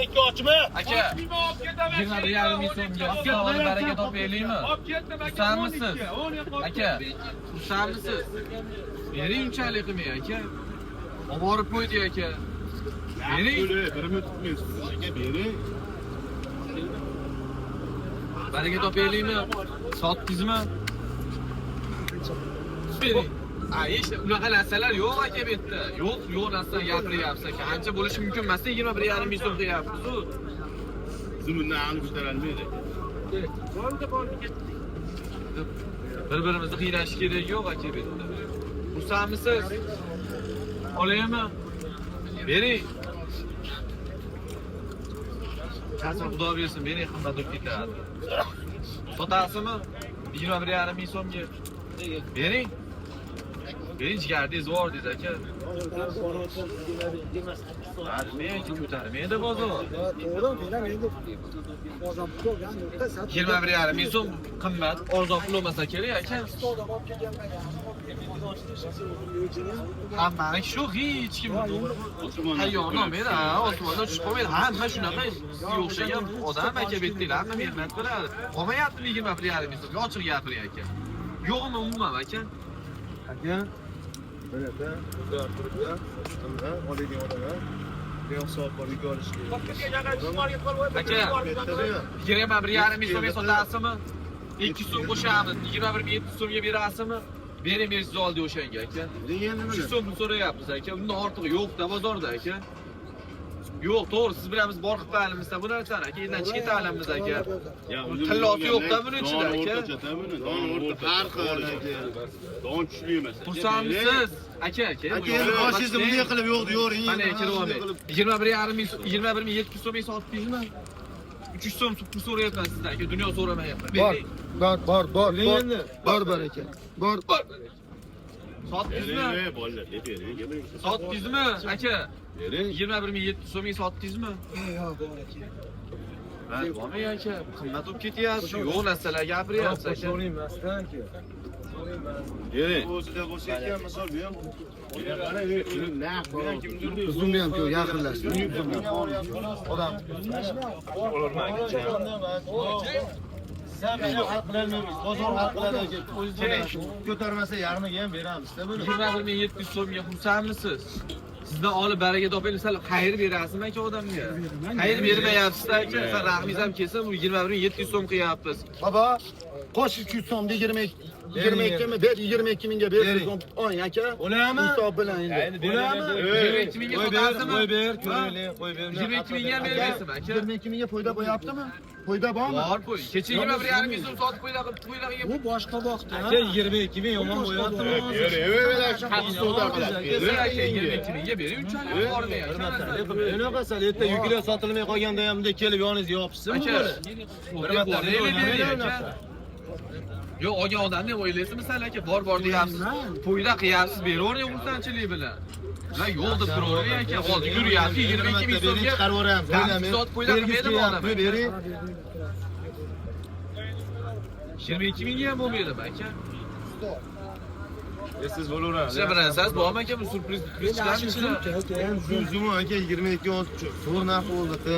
Ikki ochma. Aka, 21,5 ming so'mga sog'lik baraka topaylikmi? Xursandmisiz? Aka, xursandmisiz? Bering unchalik qilmang aka. Olib borib qo'ydi aka. Bering. Bir minut tutmaysiz. Aka bering. Baraka topaylikmi? Sotdingizmi? Bering. A, hech unaqa narsalar yo'q aka bu yerda. Yo'q, yo'q narsa gapiryapsiz aka. Ancha bo'lishi mumkin emas, 21,5 ming so'm deyapsiz-u. Bizim bundan aniq ko'tarolmaydi. Bir-birimizni qiynash kerak yo'q aka bu yerda. Xursandmisiz? Olaymi? Bering. Qasam Xudo bersin, bering qimmat bo'lib ketadi. Sotasizmi? 21,5 ming so'mga. Bering. Bering jigardingiz bor deysiz aka. Men aka ko'tarmaydi bozor. To'g'ri, men ham endi bozor pul olgan yo'qda, 21,5 ming so'm qimmat, arzon pul bo'lmasa kerak aka. odam olib kelganman, Hammani shu hech kim tayyor olmaydi, ha, osmondan tushib qolmaydi. Hamma shunaqa sizga o'xshagan odam aka bu yerdagilar hamma mehnat qiladi. Qolmayaptimi 21,5 ming so'mga ochiq gapiring aka. Yo'qmi umuman aka? Aka, mana o'zlar turibdi. Nima oladigan odam ha? Yo'q, soat bor, yuk olish kerak. Aka, 21,5 ming so'mga sotasizmi? 2 so'm qo'shamiz, 21 700 so'mga berasizmi? Bering bersiz oldi o'shanga aka. Degan nima? 3 so'm so'rayapmiz aka. Undan ortig'i yo'q-da bozorda aka. Yo'q, to'g'ri, siz bilan biz bor qilib qo'yamiz bu narsani aka. Endi chiqib ketamiz aka. Tillosi yo'q-da buni ichida aka. Don o'rta har xil aka. Don tushli emas. Xursandmisiz? Aka, aka. Aka, endi boshingizni bunday qilib yo'q deyoring. Mana aka davom et. 21,5 ming, 21 700 so'mga sotdingizmi? 300 so'm pul so'rayapman sizdan aka, dunyo so'ramayapman. Bor, Bering. bor, bor, bor, bor, Endi. bor, bor aka. Bor. Bor. Sotdingizmi? Bering, bolalar, bering. Sotdingizmi aka? Bering. 21 700 so'mga sotdingizmi? Yo'q, bor aka. Ha, bormi aka? Qimmat bo'lib ketyapti. Yo'q narsalar gapiryapsiz aka. Qo'shavering-masdan aka. Bering. O'zida bo'lsa ekan, misol bu ham. Mana narx bilan kimdir Uzumni ham ko'r, yaqinlashdi. Odam. Sen meni hal qilolmaymiz. Bozor hal qiladi aka. Ko'tarmasa yarmiga ham beramiz-da buni. 21 700 so'mga xursandmisiz? Sizdan olib baraka topaylik, sal xayr berasizmi aka odamga? Xayr bermayapsiz aka. Sal rahmingiz ham kelsin, bu 21 700 so'm qilyapmiz. Baba, qo'sh 300 so'mda 22 mi? Ber 22 mingga ber. Oling aka. O'lami? Insof bilan endi. O'lami? 22 mingga sotasizmi? Qo'y ber, ko'raylik, qo'y ber. 22 mingga ham bermaysizmi aka? 22 mingga foyda bo'lyaptimi? Foyda bormi? Bor qo'y. Kecha 21,5 ming so'm sotib qo'ylar qilib qo'ylarga Bu boshqa vaqtda. Aka 22 ming yomon bo'lyaptimi hozir? Ber aka 22 mingga bering, unchalik bormay aka. Unaqa sal erta yuklar sotilmay qolganda ham bunday kelib yoningizga yopishsin Aka, bu bola. bir marta aka. Yo'q, olgan odamni ham o'ylaysizmi sal aka? Bor bor deyapsiz. Foyda qilyapsiz, beravering xursandchilik bilan. La yo'q deb turavering aka. Hozir yuryapti 22 ming so'mga. Chiqarib yuboramiz. O'ylamang. Sotib qo'ylar qilmaydimi odam? Bering. 22 mingga ham bo'lmaydimi aka? Siz bo'laveradi. Sizlar bir narsasi bormi aka? Bu syurpriz chiqarmi ichidan? Uzumi aka 22 olti zo'r narx bo'ldi.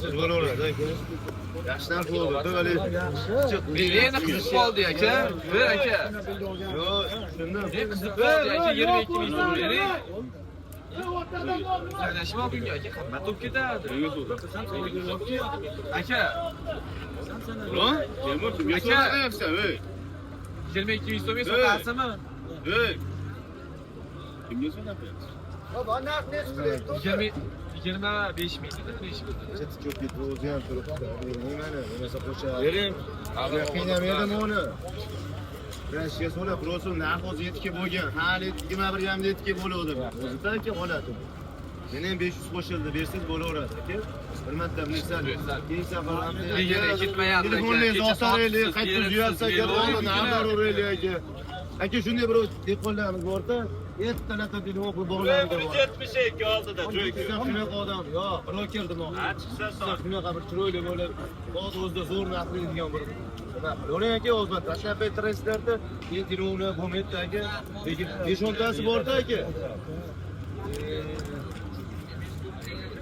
Siz bo'laveradi aka. Yaxshi narx bo'ldi, hali. Bering, endi qizib qoldi aka. Ber aka. Yo'q, shundan. Ne qizib qoldi aka 22 ming so'm bering. Saylashma bunga aka, qimmat bo'lib ketadi. Aka, Ulan, Temur kimga Aka. so'rayapsan, ey? 22 ming so'mga sotasizmi? Ey. Kimga so'rayapsan? Baba, narx nechi pul? 25 ming dedi, 5 ming dedi. Cheti cho'p ketdi, o'zi ham turibdi. Bering mana, bo'lmasa qo'shadi. Bering. Qiynamaydi uni. Rashga so'ra, prosul narx o'zi 7 bo'lgan. Hali 21 ga 7 bo'ladi. O'zida aka holati. Meni ham 500 qo'shildi, bersangiz bo'laveradi aka. Bir marta bilsal. Keyin safar ham Nega ketmayapti aka? Telefoningizni Kecha olsaylik, sotibsiz, qaytib beribsiz, yuyapsiz aka, berib narx uraylik aka. Aka shunday bir dehqonlarimiz borda, ertalabdan telefon qilib bog'larga bor. 72 oldida joyga. Shunaqa odam, yo'q, broker demoqchi. Chiqsa sot. Shunaqa bir chiroyli bo'lib, hozir o'zida zo'r narx beradigan bir nima qilavering aka, o'zi tashlab bertirasizlarda, keyin telefonlar bo'lmaydi aka. Lekin 5-10 tasi borda aka.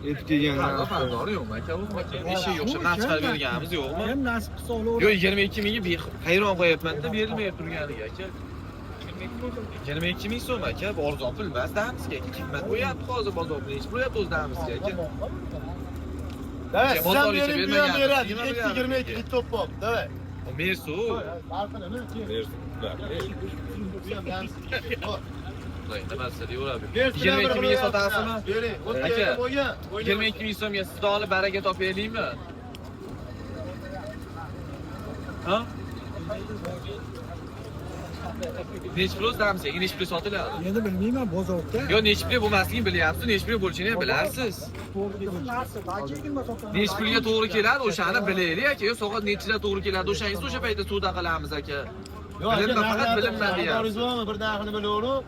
Yetib kelgan. Xabardori yo'qmi aka? Eshik o'xshab narx chiqarib berganimiz yo'qmi? Ham nasib qilsa olaveradi. Yo'q, 22 mingga hayron qo'yapman-da, berilmay turganiga aka. 22 ming so'm aka, bu arzon pul emas, damizga qimmat bo'lyapti hozir bozor bilan. Hech bo'lyapti o'zi damizga aka. Давай, siz ham Bozor ichi bering, bu ham bermagan. beradi. 22 bitta to'p bo'p. Давай. Mersu. Farqi nima? Bu ham damizga. Nimasi deyaveradi. Bersin, 22 mingga sotasizmi? Bering. Aka, O'tgan bo'lgan. 22 ming so'mga sizni olib baraka topaylikmi? Ha? Nechi pul o'zi damizga? Nechi pul sotiladi? Endi bilmayman bozorda. Yo, nechi pul bo'lmasligini bilyapsiz, nechi pul bo'lishini ham bilasiz. Nechi pulga to'g'ri keladi, o'shani bilaylik aka. Yo, soat nechida to'g'ri keladi, o'shangizni o'sha paytda savdo qilamiz aka. Yo'q, aka, Bilinma, faqat bilinma deyapsiz. Xaridorimiz bormi? Bir narxini bilaverib,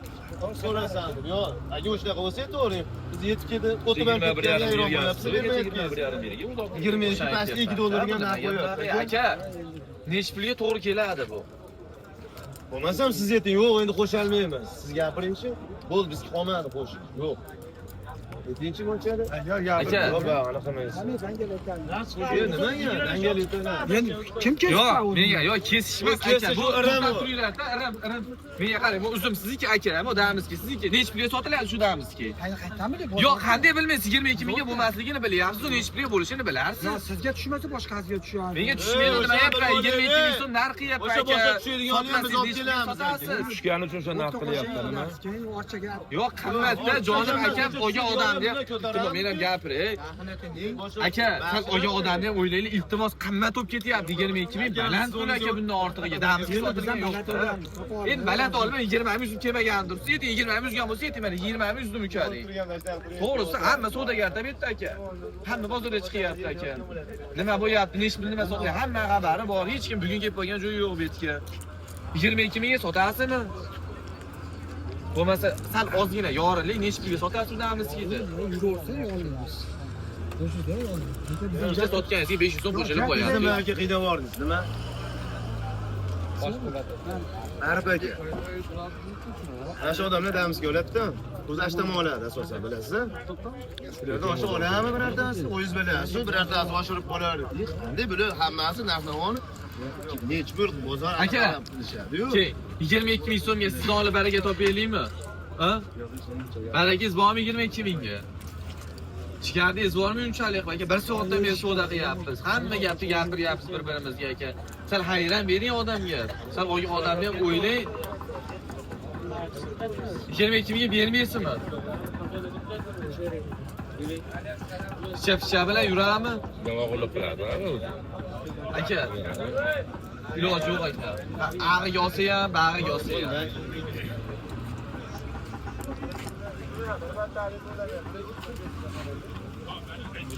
so'rasan deb. Yo'q, agar shunaqa bo'lsa to'g'ri. Biz yetib keldi, o'tib ham ketgan ayron bo'lyapsiz, bermayapsiz. 22 pastda 2 dollarga narx qo'yapti. Aka, nechi pulga to'g'ri keladi bu? Bo'lmasam siz ayting, yo'q, endi qo'sha olmaymiz. Siz gapiringchi. Bo'ldi, bizga qolmadi qo'shiq. Yo'q. Aytingchi bunchalik. Aka, Yo'q, anaqa emas. Nimaga? Dangal aytaman. Endi kim kesdi? Yo'q, menga yo'q, kesish emas Bu aka. kesish, Bu bu irim to'xtab u. turinglar-da, irim, irim. Menga qarang, bu uzum sizniki aka, bu damizki sizniki. Nechi pulga sotiladi shu damizki? Qayerdan bilay? Yo'q, qanday bilmaysiz 22 mingga bo'lmasligini bilyapsiz, nechi pulga bo'lishini bilasiz. Yo, sizga tushmasa boshqasiga tushadi. Menga tushmaydi nima O'sha yapman? bir 22 ming so'm narxi qilyapman O'sha aka. boshqa tushadiganini ham biz olib Sotmasangiz nechi pulga kelamiz aka. sotasiz? Tushgani uchun o'sha narx qilyapti, nima? Keyin orchaga Yo'q, qimmatda jonim akam olgan odamni ham iltimos, men ham gapiray. Aka, siz olgan odamni ham o'ylaylik, iltimos qimmat bo'lib ketyapti. 22 ming baland pul aka bundan ortig'iga. Damizga Endi biz ham sotilgan baland yo'q. olamiz. Endi baland olmay 20 ming so'm kelmagandir. Siz ayting 20 ming uzgan bo'lsa ayting mana 20 ming uzdim uka deng. To'g'risi hamma savdogar bu yerda aka. Hamma bozorga chiqyapti aka. Nima bo'lyapti, nechi pul nima sotyapti, hamma xabari bor. Hech kim bugun kelib qolgan joyi yo'q bu yerga. 22 mingga sotasizmi? Bo'lmasa sal ozgina yorinlik nechi pulga sotasiz damizkidi? Yuraversa olamiz. O'zida olamiz. Bitta sotganingizga 500 so'm qo'shilib qo'yadi. Nima aka qiynab yubordingiz, nima? Arif aka. Ana shu odamlar damizga oladida. O'zi ashtama oladi asosan, bilasiz? Ularda osha oladimi birortasi? O'zingiz bilasiz, birortasi oshirib qolar. Qanday bular hammasi narx-navoni nechi bir bozor Aka. qarab qilishadi-yu. Keyin 22 ming so'mga sizni olib baraka topaylikmi? Ha? Barakangiz bormi 22 mingga? Chiqardingiz bormi unchalik aka? Bir soatdan beri savdo qilyapmiz. Hamma gapni gapiryapmiz bir-birimizga aka. Sal hayron bering odamga. Sal olgan odamni ham o'ylang. 22 mingga bermaysizmi? Picha-picha bilan yuradimi? Nima qilib qiladi, o'zi? Aka. Iloji yo'q aka. Ag'iga olsa ham, bag'iga olsa ham.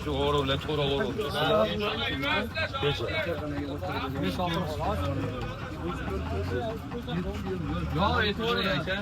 Shu o'g'ri bilan to'g'ri o'g'ri. Yo'q, aytavering aka.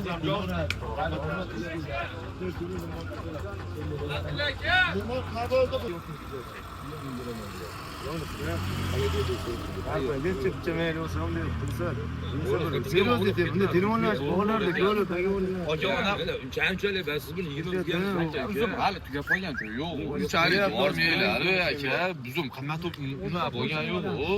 Unchalik bas siz buni 20 Uzum hali tugab qolgan joyi yo'q. Unchalik bormanglar aka. Uzum qimmat bo'lib nima bo'lgan yo'q u.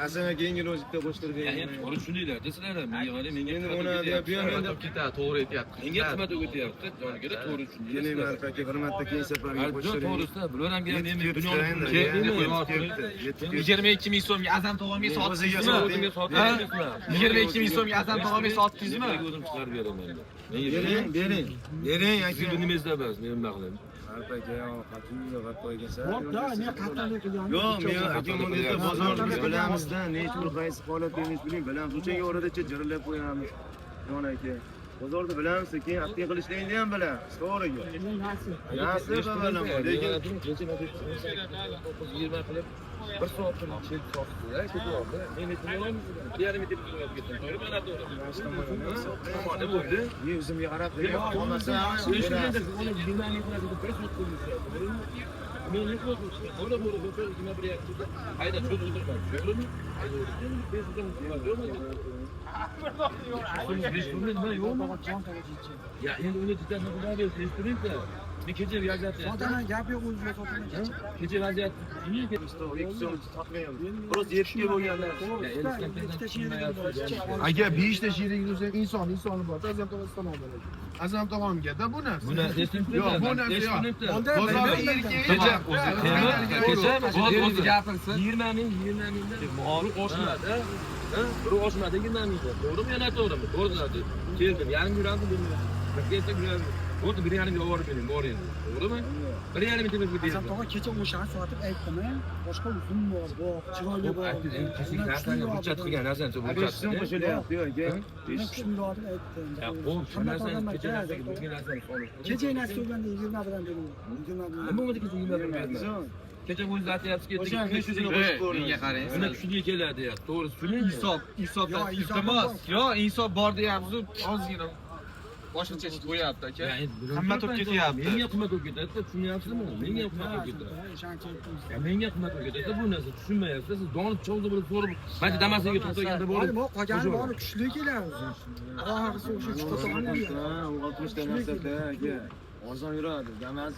Aslida keyingi ro'zikda qo'shtirib Endi to'g'ri tushundinglar, desizlar, menga qarang, menga Endi qimmat uni o'rgatyapti. bu ham endi Qimmat ketadi, to'g'ri aytyapti. Menga qimmat o'rgatyapti, joniga to'g'ri Keling tushundinglar. Arif aka, bir marta keyin safarga Arif qo'shtiring. to'g'risida bilaram Yetib men ketdi dunyoni endi. Keyin Yetib ketdi. Yetib ketdi. 22 ming so'mga azam tog'amga O'ziga sotdingizmi? O'zimga sotdingizmi? 22 ming so'mga azam tog'amga sotdingizmi? O'zim chiqarib beraman. Bering, bering. Bering Siz aka. nimangizda emas, men nima qilayim? Arif aka, qachon g'at qo'ygansan? Da, ne qattan qilgan? Yo'q, men aka buni yerda bozorni biz bilamizda, nechi pul qaysi holatda nechi pulini bilamiz. O'shanga oradacha jirillab qo'yamiz. Yon aka. Bozorda bilamiz, keyin aql qilishligini ham bilamiz. To'g'ri gap. Nasib avvalambor, lekin 20 qilib bir soat turib sotdi, ketyapti. Men aytdim, bir yarim metr ketdim. To'g'rimi, noto'g'ri? Nima bo'ldi? Men o'zimga qarab olmasa Men hayda cho'z o'tirman. To'g'rimi? Hayda yo'qmi? Ya endi uni jiddan xudo bersin, eshitdingizmi? Men kecha vaziyatni Sotaman, gap yo'q, o'ziga sotaman. Kecha vaziyat Ikki so'm sotmayapmiz. Просто 7ga bo'lgan narsa. Ikkita sherigim bor. Aka, 5 ta sherik bo'lsa, inson, insoni bor. Azam tog'a salom alaykum. Azam tog'amga-da bu narsa. Buni eshitib Yo'q, bu narsa yo'q. Bozorda erkak. Kecha o'zi kecha o'zi gapirsin. 20 ming, 20 mingdan moli oshmadi. Ha? Biri oshmadi 20 mingdan. To'g'rimi yo noto'g'rimi? To'g'ri. Keldim, yarim yuramiz bilmayman. Kelsa yuramiz. Bo'ldi, 1,5 ga olib bering, bor endi. To'g'rimi? 1,5 ming deb Azam tog'a kecha o'shani sotib aytdim, boshqa uzun bor, bor, chiroyli bor. Endi narsani hujjat qilgan narsani 5 hujjat. so'm qo'shilyapti, yo'q aka. Kuchli bor deb aytdim. Ya, qo'p, shu narsani kecha narsaga bo'lgan narsani solib. Kecha narsa bo'lganda 20 bilan berdim. 20 bilan. Nima bo'ldi kecha 20 bilan berdim? Kecha o'zingiz aytyapsiz, O'sha 500 ni Ey, qo'shib ko'ring. menga qarang. Buni kuchli keladi deyapti. To'g'risi shuning. Insof, insofdan Yo, insof iltimos. bor. Yo, insof bor deyapsiz, ozgina boshqacha ish qo'yapti aka. Hamma turib ketyapti. Menga qimmat bo'lib ketadi, tushunyapsizmi? Menga qimmat bo'lib ketadi. Ya menga qimmat bo'lib ketadi bu narsa, tushunmayapsiz. Siz donib choldi bo'lib so'rib, mana Damasiga to'xtaganda borib, Hali qolgani bori kuchli keladi o'zi. Oxirgisi o'sha uchta to'g'ri. Ha, u 60 ta narsada aka. Arzon yuradi. Damas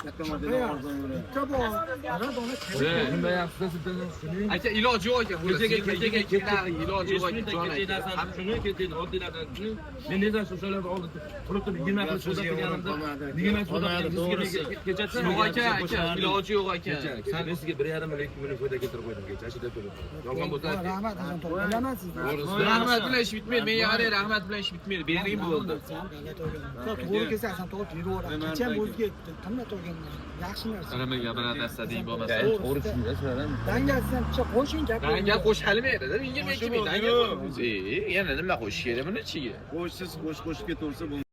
katta modeldan arzon yuradi. Bitta bor. Ana dona tushunmayapsiz, siz tushuning. Aka, iloji yo'q aka. Kechaga kechaga kechaga iloji yo'q aka. Jon Kecha aka. narsani tushuning, kecha oddiy narsani tushuning. Men nega shu o'shalarni oldin turib turib 20 qilib suvda qilganimda, 20 suvda kecha Yo'q aka, aka, iloji yo'q aka. Kecha men sizga 1,5 million 2 million foyda keltirib qo'ydim kecha, shu deb turib. Yolg'on bo'lsa ayting. Rahmat Azam tog'a. Bilaman sizni. To'g'risi. Rahmat bilan ish bitmaydi. Menga qarang, rahmat bilan ish bitmaydi. Bering bo'ldi. To'g'ri kelsa Azam tog'a beraveradi. Kecha ham o'ziga aytdim. Qimmat olganman. Yaxshi narsa. Nimaga biror narsa deng bo'lmasa. To'g'ri tushundingizmi? Dangalsiz ham pichoq qo'shing gap. Dangal qo'shalmaydi, 22 ming dangal. Yana nima qo'shish kerak buni ichiga? Qo'shsiz qo'sh qo'shib ketaversa bo'lmaydi.